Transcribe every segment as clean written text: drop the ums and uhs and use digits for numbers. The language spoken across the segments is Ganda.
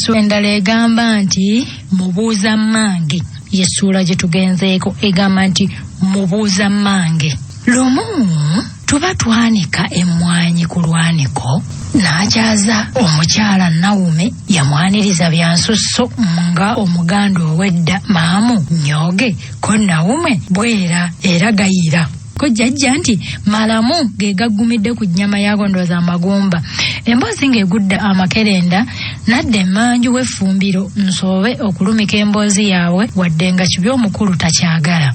Essuula endala egamba nti mubuuza mmange, y'essuula gye tugenzeeko, egamba nti mubuuza mmange. Lumu tuba twanika emmwanyi ku lwaniko, n'akyaza omukyala Nawume, yamwaniriza bya nsusso nga Omuganda ow'edda, maamu nyooge ko Nawume bwera era gayira. Ko jjajja nti malamu ge gaggumidde ku nnyama yaago, ndowooza amagumba. Emboozi ng'egudde amakerenda, nadda emmanju w'effumbiro nsoobe okulumika emboozi yaabwe, wadde nga kibi omukulu takyagala.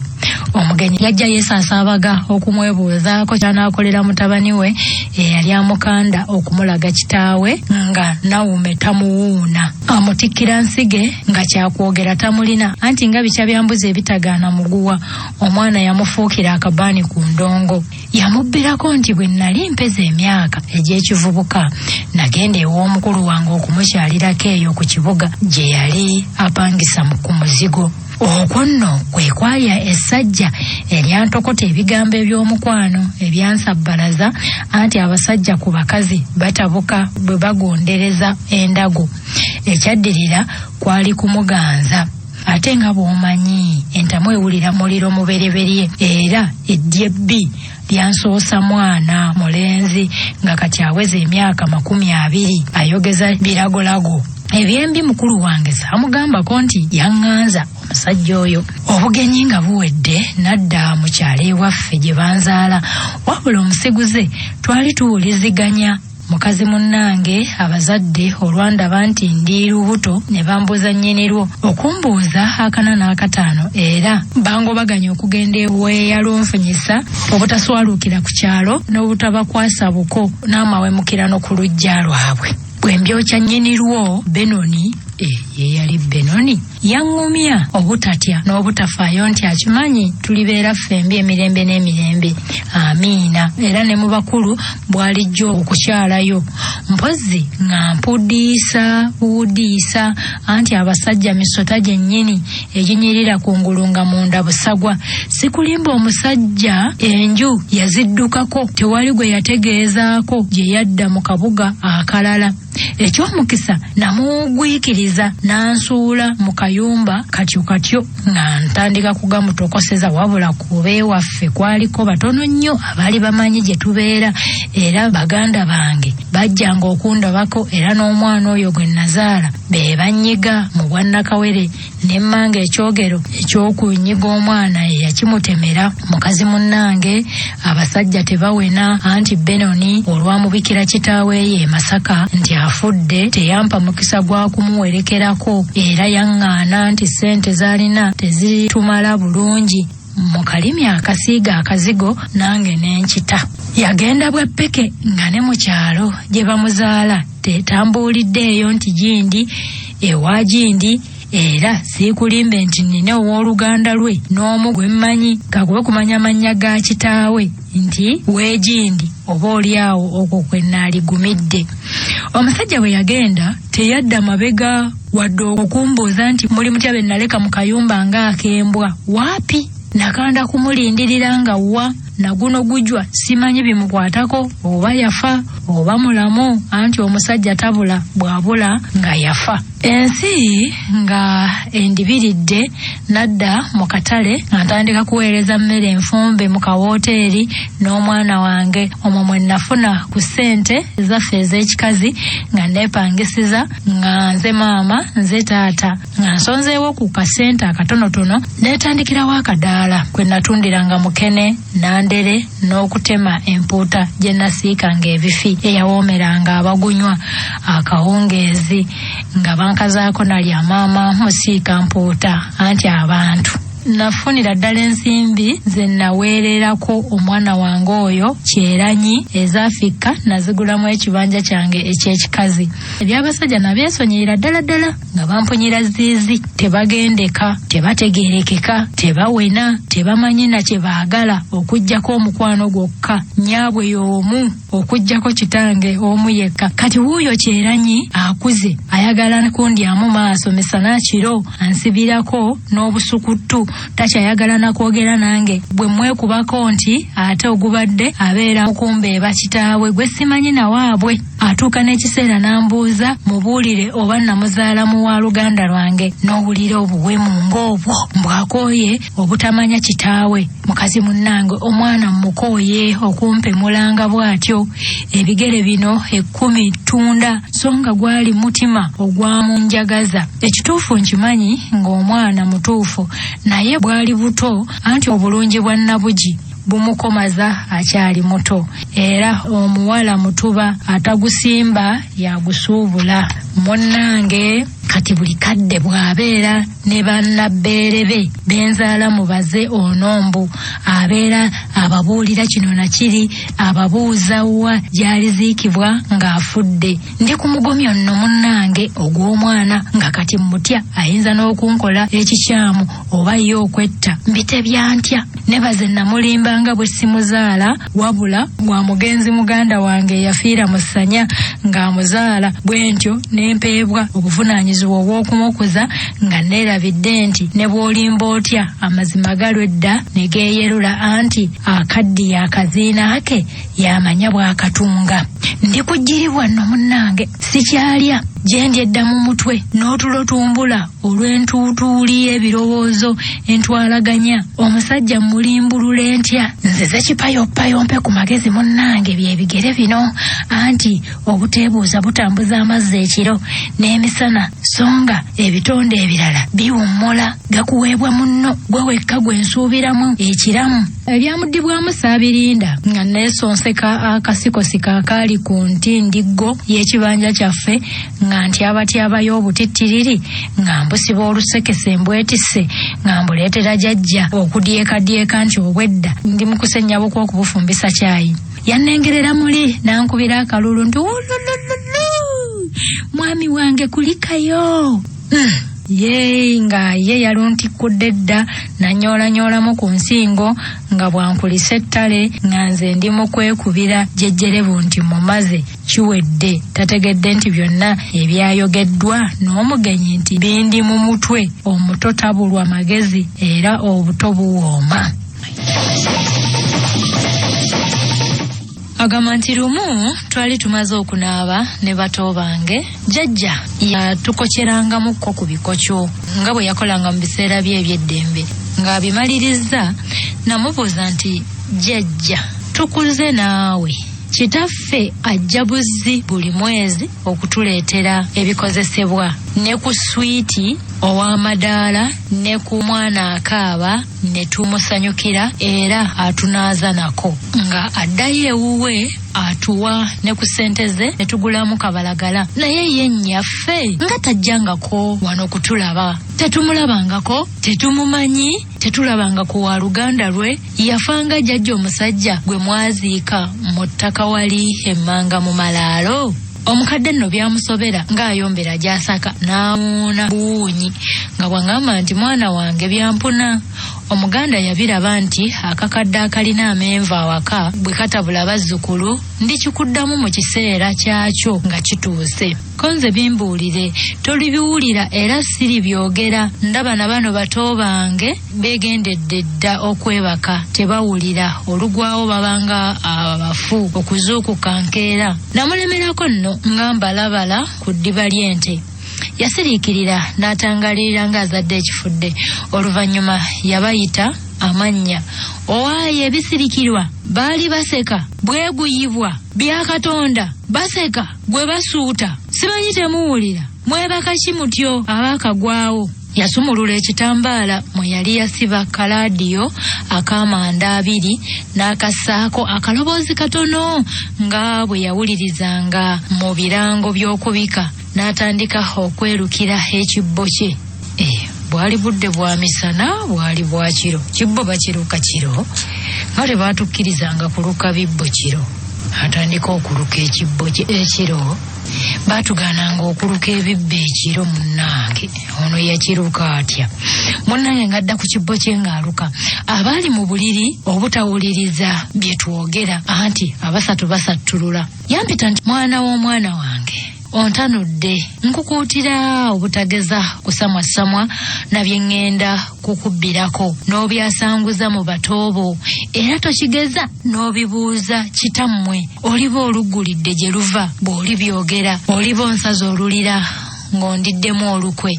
Omugenyi yajja yeesasaabaga okumwebuuzaako ky'anaakolera mutabani we eyali amukanda okumulaga kitaawe nga Nawume tamuwuuna. Amutikkira nsige nga kyakwogera tamulina, anti nga bikya bya mbuzi ebitagaana muguwa. Omwana yamufuukira akabaani ku ndongo. Yamubbirako nti bwe nnali mpeza emyaka egy'ekivubuka, nagenda ew'omukulu wange okumukyalirako eyo ku kibuga gye yali apangisa ku muzigo. Okwo nno kwe kwalya essajja eryantokota ebigambo eby'omukwano ebyansabbalaza, anti abasajja ku bakazi batabuka bwe bagondereza endago. Ekyaddirira kwali kumuganza. Ate nga bw'omanyi entamu ewulira muliro mubereberye, era eddye bbi lyansoosa mwana mulenzi nga kati aweza emyaka 20, ayogeza biragolago. Ebyembi mukulu wange saamugambako nti yaŋŋanza omusajja oyo. Obugenyi nga buwedde, nadda mu kyalo ewaffe gye banzaala, wabula omusiguze twali tuwuliziganya. Mukazi munnange abazadde olwandaba nti ndi lubuto ne bambuuza nnyinirwo, okumbuuza akana n'akataano, era bangobaganya okugenda eweyalunfunyisa obutaswaluukira ku kyalo n'obutabakwasa buko n'amawemukirano ku luggya lwabwe. Bwe mbyokya nnyinirwo Benoni, ye yali Benoni, yaŋŋumya obutatya n'obutafaayo nti akimanyi tulibeera ffembi emirembe n'emirembe, amiina, era ne mu bakulu bw'alijja okukyalayo mpozzi nga mpudiisa buwudiisa, anti abasajja misota gyennyini eginyirira ku ngulu nga munda busagwa. Sikulimba, omusajja enju yaziddukako, tewali gwe yategeezaako gye yadda mu kabuga akalala. Eky'omukisa namugwikiriza n'ansuula mu kayumba katyo katyo nga ntandika kugamutokoseza, wabula ku beewaffe kwaliko batono nnyo abaali bamanyi gye tubeera, era baganda bange bajjanga okundabako, era n'omwana oyo gwe nazaala be banyiga mu bwannakawere ne mmanga ekyogero eky'okunyiga omwana eyakimutemera. Mukazi munnange abasajja tebawena, anti Benoni olwamubikira kitaawe ye Masaka nti afudde, teyampa mukisa gwa kumuwerekerako, era yaŋŋaana nti ssente z'alina tezitumala bulungi. Mu kalimi akasiiga akazigo nange ne nkita. Yagenda bwa ppeke nga ne mu kyalo gye bamuzaala tetambuuliddeeyo nti gindi ewa gindi, era siikulimbe nti nnina owooluganda lwe n'omu gwe mmanyi kagube kumanya mannya ga kitaawe nti weegindi, oba oli awo okwo kwe naaligumidde. Omusajja bwe yagenda teyadda mabega wadde okumbuuza nti muli mutya be naleka mu kayumba ng'akembwa. Waapi, nakanda kumulindirira nga wa naguno gujwa, simanyi bimukwatako oba yafa oba mulamu, anti omusajja tabula bw'abula nga yafa. Ensi nga endibiridde, nadda mu katale nga ntandika kuweereza mmere enfumbe mu kawooteeri n'omwana wange. Omwo mwe nafuna ku ssente ezaffe ez'ekikazi nga neepangisiza, nga nze maama nze taata, nga nsonzeewo ku kasente akatonotono neetandikirawo akadaala kwe natundiranga mukene, nandere n'okutema empuuta gye nasiikanga ebifi eyawoomeranga abagunywa akawungeezi, nga bankazaako nalya maama musiika mpuuta, anti abantu. Nafunira ddala ensimbi ze naweererako omwana wange oyo Kyeranyi, ezafikka nazigulamu ekibanja kyange eky'ekikazi. Eby'abasajja nabyesonyiyira ddala ddala nga bampunyira ziizi, tebagendeka, tebategeerekeka, tebawena, tebamanyi na kye baagala okuggyako omukwano gwokka. Nnyaabwe y'omu okuggyako kitange omu yekka. Kati wuuyo Kyeranyi akuze ayagala kundyamu maaso misana kiro, ansibirako n'obusukuttu, takyayagala na kwogera nange. Bwe mwekubako nti ate ogubadde abeera mukumbeeba kitaawe gwe simanyi nawaabwe. Atuuka n'ekiseera n'ambuuza mubuulire oba namuzaala mu wa luganda lwange. N'owulira obuwemu ng'obwo, mbwakooye obutamanya kitaawe. Mukazi munnange, omwana mmukooye okumpemulanga bw'atyo. Ebigere bino 10 ttunda, so nga gwali mutima ogwamunjagaza. Ekituufu nkimanyi ng'omwana mutuufu, naye bwali buto, anti obulungi bwa nnabugi bumukomaza akyali muto, era omuwala mutuba atagusimba yagusuubula. Munnange, kati buli kadde bw'abeera ne bannabbeere be benzaala mubaze ono, mbu abeera ababuulira kino na kiri, ababuuza wa gy'aliziikibwa ng'afudde. Ndi ku mugomyo nno munnange ogw'omwana, nga kati mutya ayinza n'okunkola ekikyamu oba ye okwetta. Mbitebya ntya? Ne baze namulimbanga bwe simuzaala, wabula gwa mugenzi muganda wange eyafiira mu ssanya ng'amuzaala, bwe ntyo ne mpeebwa obuvunaanyizibwa obw'okumukuza, nga neerabidde nti ne bw'olimba otya amazima galwa edda ne geeyerula, anti akaddiye akaziina ke yamanya bw'akatunga. Ndi kujjiribwa nno munnange, sikyalya, gye ndi edda mu mutwe n'otulo tumbula olw'entuutuuli y'ebirowoozo entwalaganya. Omusajja mulimbulula ntya? Nzize kipayopayompe ku magezi munnange, by'ebigere bino, anti obuteebuuza butambuza amazzi ekiro n'emisana, so nga ebitonde ebirala biwummula gakuweebwa munno, gwe wekka gwe nsuubiramu ekiramu. Ebyamuddibwamu saabirinda, nga neesonseka akasikosiko akaali ku ntindiggo y'ekibanja kyaffe, nga ntyabatyabayo obutittiriri, nga mbusiba olusekese mbwetisse, nga mbuleetera jjajja okudyekadyeka nti obwedda ndi mu kusennya bukwa okubufumbisa caayi. Yannengerera muli n'ankubira akalulu nti wululululu, mwami wange kulikayo. Ye nga ye yaluntikkudde dda, nanyoolanyolamu ku nsingo nga bwankulisa ettale, nga nze ndi mu kwekubira jjejjerebu nti mumaze kiwedde. Tategedde nti byonna ebyayogeddwa n'omugenyi nti bindi mu mutwe. Omuto tabulwa magezi, era obuto buwooma. Agamba nti lumu twali tumaze okunaaba ne bato bange, jjajja yatukocerangamukko ku bikokyo nga bwe yakolanga mu biseera bye eby'eddembe. Ng'abimalirizza namubuuza nti, jjajja, tukuze naawe, kitaffe ajja buzzi buli mwezi okutuleetera ebikozesebwa, ne ku swiiti ow'amadaala ne ku mwana akaaba ne tumusanyukira, era atunaaza nako. Nga addayo ewuwe atuwa ne ku ssente ze ne tugulamu kabalagala, naye ye nnyaffe nga tajjangako wano kutulaba, tetumulabangako, tetumumanyi, tetulabanga ku wa luganda lwe. Yafanga jjajja omusajja gwe mwaziika mu ttaka wali emmanga mu malaalo. Omukadde nno byamusobera ng'ayombera gy'asaka n'awuuna buwuunyi, nga bw'aŋŋamba nti mwana wange byampuna. Omuganda yabiraba nti akakadde akalina amenvu awaka bwe katabula bazzukulu, ndikikuddamu mu kiseera kyakyo nga kituuse. Ko nze bimbuulire, tolibiwulira era siribyogera. Ndaba na bano bato bange beegendedde dda okwebaka, tebawulira, olugwawo babanga abafu okuzuukuka nkeera. Namulemerako nno nga mbalabala ku ddiba ly'ente. Yasiriikirira n'atangalirira ng'azadde ekifudde. Oluvannyuma yabayita amannya. Owaaye ebisirikirwa baali baseka, bweguyibwa bya Katonda baseka gwe basuuta. Simanyi temuwulira, mwebaka ki mutyo abaakagwawo? Yasumulula ekitambaala mwe yali yasiba kalaadiyo ak'amanda abiri n'akassaako akaloboozi katono nga bwe yawulirizanga mu birango by'okubika, n'atandika okwerukira ekibbo kye. Bwali budde bwa misana, bwali bwa kiro. Kibbo bakiruka kiro, nga tebatukkirizanga kuluka bibbo kiro. Atandika okuluka ekibbo kye ekiro. Baatugaananga okuluka ebibbo ekiro munnange. Ono yakiruka atya? Munnange ng'adda ku kibbo kye ng'aluka. Abaali mu buliri obutawuliriza bye twogera, anti abasatu basattulula. Yampita nti mwana w'omwana wange, ontanudde, nkukuutira obutageza kusamwassamwa na bye ŋŋenda kukubbirako n'obyasanguza mu batoobo. Era tokigeza n'obibuuza kitammwe. Oliba oluggulidde gye luva bw'olibyogera. Oliba onsaze olulira ng'ondiddemu olukwe.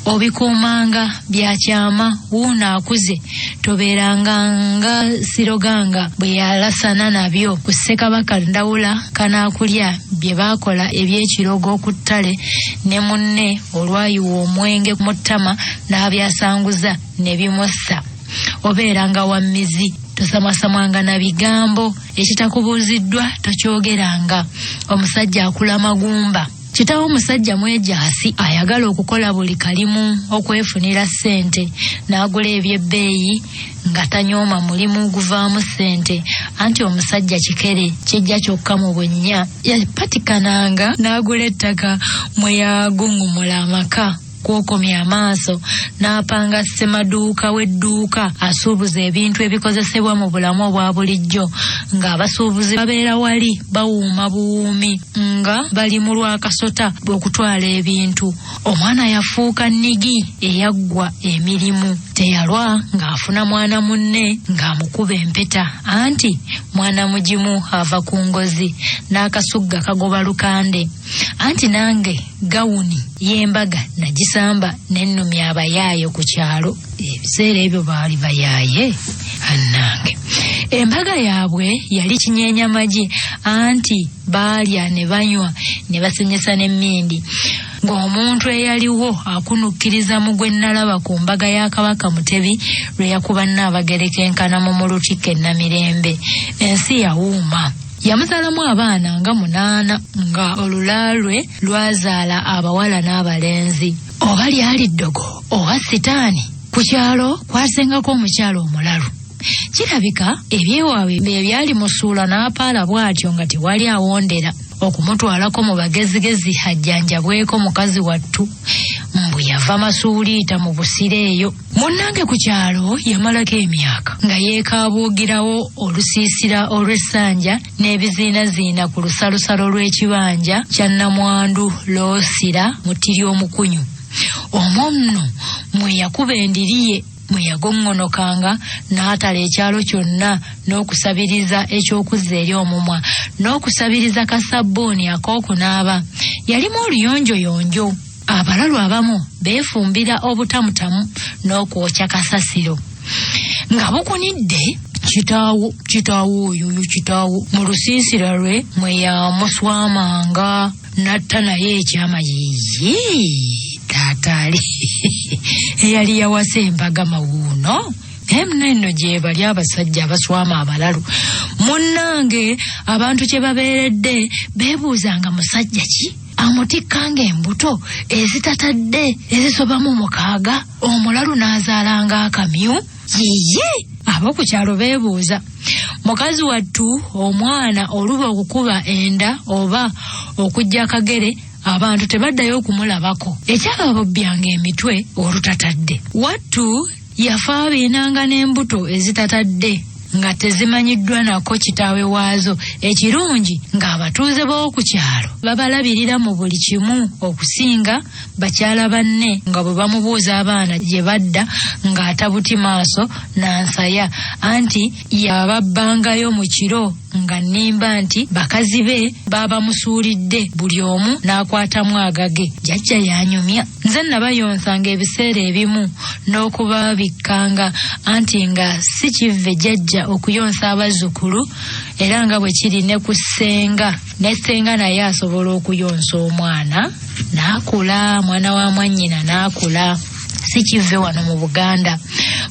Obikuumanga bya kyama, wuuno akuze. Tobeeranga nga Siroganga bwe yalasana nabyo ku Ssekabaka Ndawula Kanaakulya bye baakola eby'ekirogo ku ttale ne munne olwayiwa omwenge mu ttama n'abyasanguza ne bimussa. Obeeranga wa mmizi, tosamwasamwanga na bigambo, ekitakubuuziddwa tokyogeranga. Omusajja akula magumba. Kitaawo musajja mwejaasi ayagala okukola buli kalimu okwefunira ssente n'agula eby'ebbeeyi nga tanyooma mulimu guvaamu ssente anti omusajja kikere kijja kyokka mu bunnya yapatikananga n'agula ettaka mwe yagungumula amaka kwokomya amaaso n'apanga ssemaduuka w'edduuka asuubuza ebintu ebikozesebwa mu bulamu obwa bulijjo ng'abasuubuzi babeera wali bawuuma buwuumi nga bali mu lwakasota okutwala ebintu. Omwana yafuuka nnigi eyaggwa emirimu. Teyalwa ng'afuna mwana munne ng'amukuba empeta anti mwana mugimu ava ku ngozi n'akasugga kagoba lukande. Anti nange gawuni y'embaga nagisamba ne nnumya abayaaye ku kyalo. Ebiseera ebyo baali bayaaye annange. Embaga yaabwe yali kinyeenya magi anti baalya ne banywa ne basenyesa n'emmindi. Ng'omuntu eyaliwo akunukkiriza mu gwe nnalaba ku mbaga ya Kabaka Mutebi lwe yakuba Nnaabagereka Enkanamo mu Lutikko e Namirembe. Ensi yawuuma. Yamuzaalamu abaana nga munaana nga olula lwe lwazaala abawala n'abalenzi. Oba lyali ddogo oba sitaani, ku kyalo kwasengako omukyala omulalu. Kirabika ebyewaabwe bye byalimusuula n'apaala bw'atyo nga tewali awondera okumutwalako mu bagezigezi ajjanjabweko mukazi wattu. Mbu yava Masuuliita mu Busiro eyo. Munnange ku kyalo yamalako emyaka nga yeekaabuugirawo olusiisira olw'essanja n'ebiziinaziina ku lusalosalo lw'ekibanja kya nnamwandu Loosira Mutiri Omukunyu. Omwo nno mwe yakuba endiri ye mwe yagoŋŋonokanga n'atala ekyalo kyonna n'okusabiriza eky'okuzza eri omumwa n'okusabiriza kasabbuuni ak'okunaaba. Yalimu oluyonjoyonjo. Abalalu abamu beefumbira obutamutamu n'okwokya kasasiro nga bukunidde kitaawo kitaawo oyoyo kitaawo mu lusiisira lwe mwe yamuswamanga n'atta naye ekyama yiyi taata ali eyali yawasa embaga mawuuno naye munenno gyebali abasajja abaswama abalalu munnange abantu kye babeeredde beebuuzanga musajja ki amutikkanga embuto ezitatadde ezisoba mu mukaaga omulalu n'azaalanga akamyu yiyi ab'oku kyalo beebuuza mukazi wattu omwana oluba okukuba enda oba okujja akagere abantu tebaddayo okumulabako ekyababobbyange emitwe olutatadde wattu Yafaabiinanga n'embuto ezitatadde nga tezimanyiddwa nako kitaawe waazo. Ekirungi ng'abatuuze b'oku kyalo babalabirira mu buli kimu okusinga bakyala banne nga bwe bamubuuza abaana gye badda ng'atabuti maaso na nsaya anti yababbangayo mu kiro nga nnimba nti bakazi be baabamusuulidde buli omu n'akwatamu agage. Jjajja yanyumya. Nze nabayonsanga ebiseera ebimu n'okubabikkanga anti nga si kivve jjajja okuyonsa abazzukulu era nga bwe kiri ne ku ssenga ne ssenga naye asobola okuyonsa omwana n'akula mwana wa mwannyina n'akula si kivve wano mu Buganda.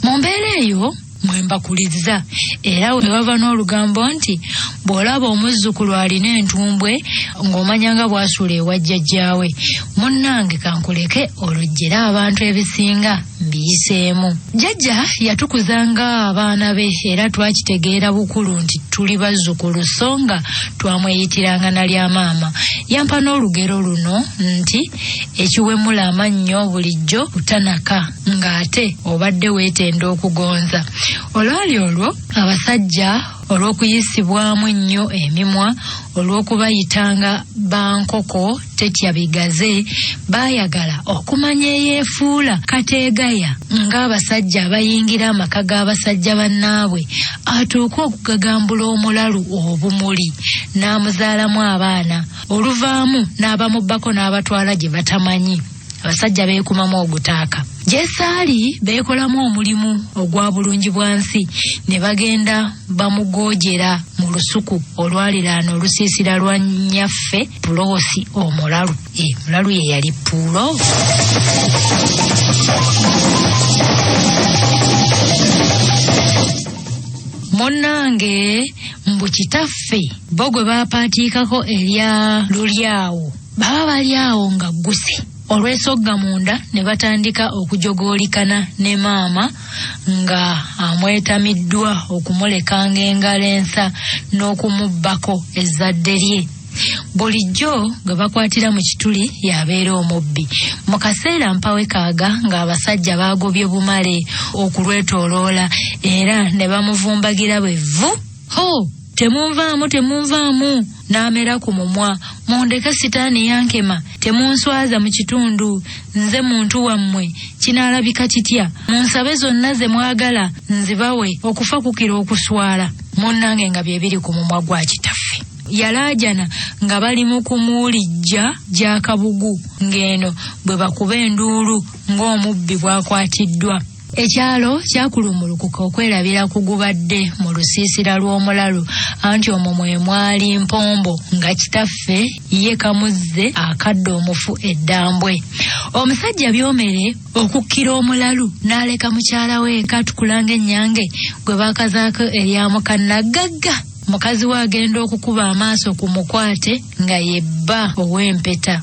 Mu mbeera eyo mwe mbakulizza era we bava n'olugambo nti bw'olaba omuzzukulu alina entumbwe ng'omanya nga bw'asula ewa jjajjaawe munnange kankuleke olujjere abantu ebisinga mbiyiseemu jjajja yatukuza nga abaana be era twakitegeera bukulu nti tuli bazzukulu so nga twamweyitiranga na lya maama yampa n'olugero luno nti ekiwemula amannyo bulijjo kutanaka ng'ate obadde weetenda okugonza. Olwali olwo abasajja Olw'okuyisibwamu ennyo emimwa olw'okubayitanga bankoko tetya bigaze, baayagala okumanya eyeefuula kateegaya ng'abasajja abayingira amaka g'abasajja bannaabwe atuuke okugagambula omulalu obumuli n'amuzaalamu abaana oluvaamu n'abamubbako n'abatwala gye batamanyi. Abasajja beekumamu ogutaaka. Gyesaali beekolamu omulimu ogwa bulungi bwa nsi ne bagenda bamugoojera mu lusuku olwaliraana olusiisira lwa nnyaffe Puloosi omulalu. E, mulalu ye yali Puulo. Munnange mbu kitaffe bo gwe baapaatiikako erya Lulyawo baba bali awo nga gguse olwesogga munda ne batandika okujogoolikana ne maama nga amwetamiddwa okumulekanga engalo ensa n'okumubbako ezzadde lye. Bulijjo gwe bakwatira mu kituli y'abeera omubbi. Mu kaseera mpawekaaga ng'abasajja baagobye bumale okulwetooloola era ne bamuvumbagira bwe vvu. Ho! Temunvaamu, temunvaamu! N'amera ku mumwa. Mundeke sitaani yankema. Temunswaza mu kitundu. Nze muntu wammwe. Kinaalabika kitya? Munsabe zonna ze mwagala nzibawe, okufa kukira okuswala. Munnange nga bye biri ku mumwa gwa kitaffe. Yalaajana nga bali mu kumuulijja gya kabugu ng'eno bwe bakuba enduulu ng'omubbi bw'akwatiddwa. Ekyalo kyakulumulukuka okwerabira ku gubadde mu lusiisira lw'omulalu anti omwo mwe mwali Mpombo nga kitaffe ye kamuzze akadde omufu eddambwe. Omusajja Byomere okukkira omulalu n'aleka mukyala we ekatukula ng'ennyange gwe baakazaako erya mukannaggagga. Mukazi we agenda okukuba amaaso ku mukwate nga ye bba ow'empeta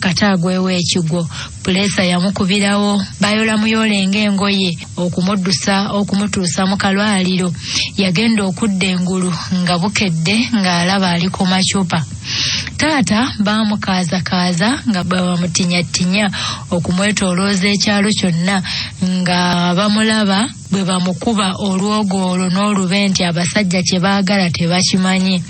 kata agwewo ekigwo. Puleesa yamukubirawo bayola muyole ng'engoye okumuddusa okumutuusa mu kalwaliro. Yagenda okudda engulu nga bukedde ng'alaba ali ku macupa. Taata baamukaazakaaza nga bwe bamutinyattinya okumwetoolooza ekyalo kyonna nga bamulaba bwe bamukuba olwogoolo n'olube nti abasajja kye baagala tebakimanyi.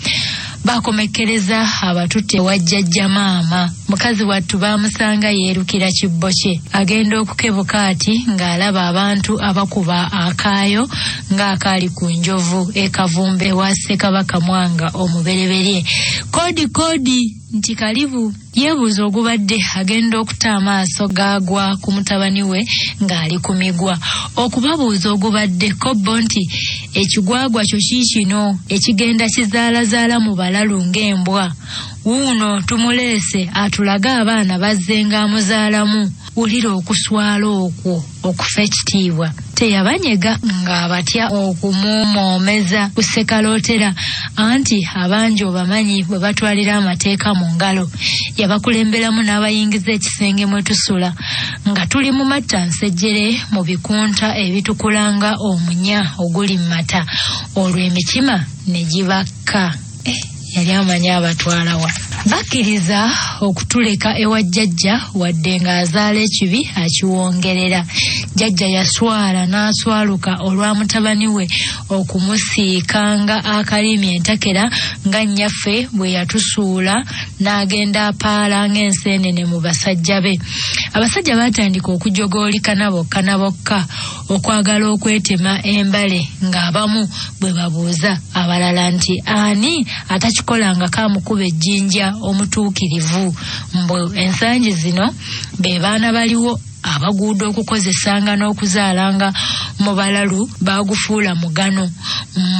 Bakomekkereza abatutte ewa jjajja maama. Mukazi wattu baamusanga yeerukira kibbo kye. Agenda okukebuka ati ng'alaba abantu abakuba akaayo ng'akaali ku njovu e Kavumba ewa Ssekabaka Mwanga omubereberye. Kodi kodi! Nti kalibu. Yeebuuza ogubadde agenda okuta amaaso gaagwa ku mutabani we ng'ali ku migwa. Okubabuuza ogubadde ko bo nti ekigwagwa kyo kiikino ekigenda kizaalazaala mu balalu ng'embwa. Wuuno tumuleese atulage abaana bazzenga amuzaalamu. Wulira okuswala okwo okufa ekitiibwa. Teyabanyega ng'abatya okumumoomeza ku ssekalootera anti abangi obamanyi bwe batwalira amateeka mu ngalo. Yabakulemberamu n'abayingiza ekisenge mwe tusula nga tuli mu matta nsejjere mu bikunta ebitukula nga omunya oguli mu mata olwo emitima ne gibakka. Eh, yali amanyi abatwala wa. Bakkiriza okutuleka ewa jjajja wadde ng'azaala ekibi akiwongerera. Jjajja yaswala n'aswaluka olwa mutabani we okumusiikanga akalimi entakera nga nnyaffe bwe yatusuula n'agenda apaala ng'enseenene mu basajja be. Abasajja baatandika okujogoolikana bokka na bokka okwagala okwetema embale ng'abamu bwe babuuza abalala nti ani atakikolangako amukuba ejjinja omutuukirivu mbu ensangi zino be baana baliwo abaguuda okukozesanga n'okuzaalanga mu balalu baagufuula mugano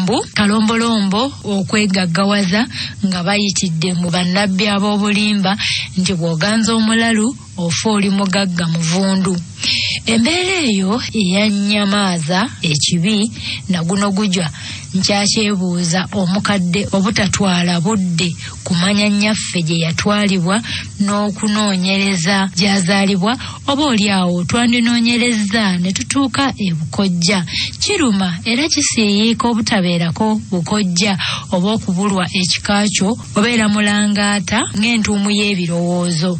mbu kalombolombo okwegaggawaza nga bayitidde mu bannabbi ab'obulimba nti bw'oganza omulalu ofa oli mugagga muvundu. Embeera eyo eyannyamaaza ekibi na guno gujwa nkyakyebuuza omukadde obutatwala budde kumanya nnyaffe gye yatwalibwa n'okunoonyereza gy'azaalibwa oba oli awo twandinoonyerezza ne tutuuka e bukojja. Kiruma era kisiiyiika obutabeerako bukojja oba okubulwa ekika kyo obeera mulangaata ng'entuumu y'ebirowoozo.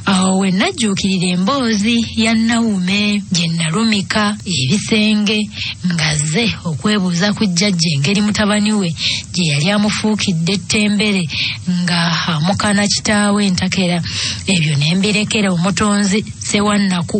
Awo we najjuukirira emboozi ya Nawume gye nalumika ebisenge ng'azze okwebuuza ku jjajja engeri mutabani we gye yali amufuukidde ettembere nga amukana kitaawe entakera. Ebyo ne mbirekera omutonzi Ssewannaku.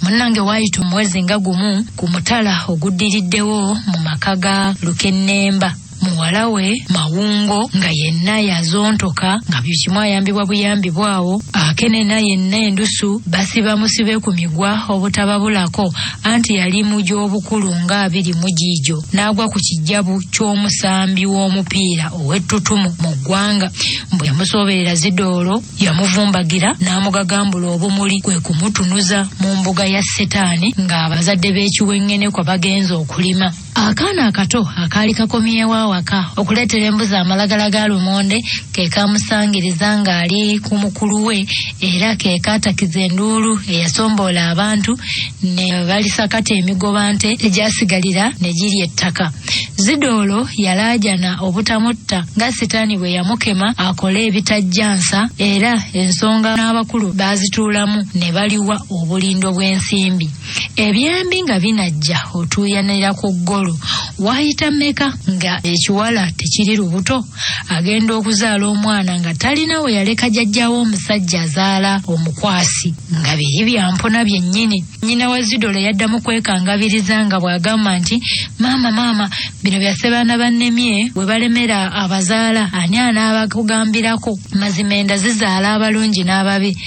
Munnange waayita omwezi nga gumu ku mutala oguddiriddewo mu maka ga Lukennemba. Muwala we Mawungo nga yenna yazontoka nga buli kimu ayambibwa buyambi bwawo, akenena yenna endusu basiba musibe ku migwa obutababulako anti yali mu gy'obukulu nga 20 giigyo n'agwa ku kijjabu ky'omusambi w'omupiira ow'ettutumu mu ggwanga. Mbu yamusooberera zidoolo, yamuvumbagira n'amugagambula obumuli kwe kumutunuza mu mbuga ya Setaani ng'abazadde b'ekiwengenekwa bagenze okulima. Akaana akato akaali kakomyewo awaka okuleetera embuzi amalagala ga lumonde ke kamusangiriza ng'ali ku mukulu we era ke kaatakiza enduulu eyasomboola abantu ne balisakata emigobante egyasigalira ne girya ettaka. Zidoolo yalaajana obutamutta nga Sitaani bwe yamukema akole ebitajjansa era ensonga n'abakulu baazituulamu ne baliwa obulindo bw'ensimbi. Ebyembi nga binajja otuuyanira ku ggolo. Waayita mmeka nga ekiwala tekiri lubuto? Agenda okuzaala omwana nga talina we yaleka jjajjaawe omusajja azaala omukwasi nga biri bya mpuna byennyini. Nnyina wa Zidolo yaddamu kwekangabiriza nga bw'agamba nti, Maama, maama, bino bya Ssebaana bannemye bwe balemera abazaala ani anaabakugambirako? Mazima enda zizaala abalungi n'ababi.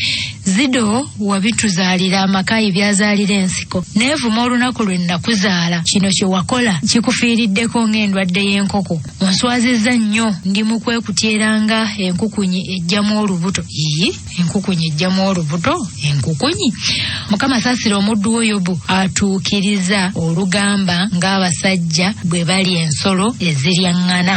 Zido wabituzaalira amakayi byazaalira ensiko. Neevuma olunaku lwe nnakuzaala. Kino kye wakola kikufiiriddeko ng'endwadde y'enkoko. Onswazizza nnyo ndi mu kwekutyera nga enkukunyi eggyamu olubuto. Yii, enkukunyi eggyamu olubuto? Enkukunyi? Mukama saasira omuddu wo Yobu atuukiriza olugamba ng'abasajja bwe balya ensolo eziryaŋŋana.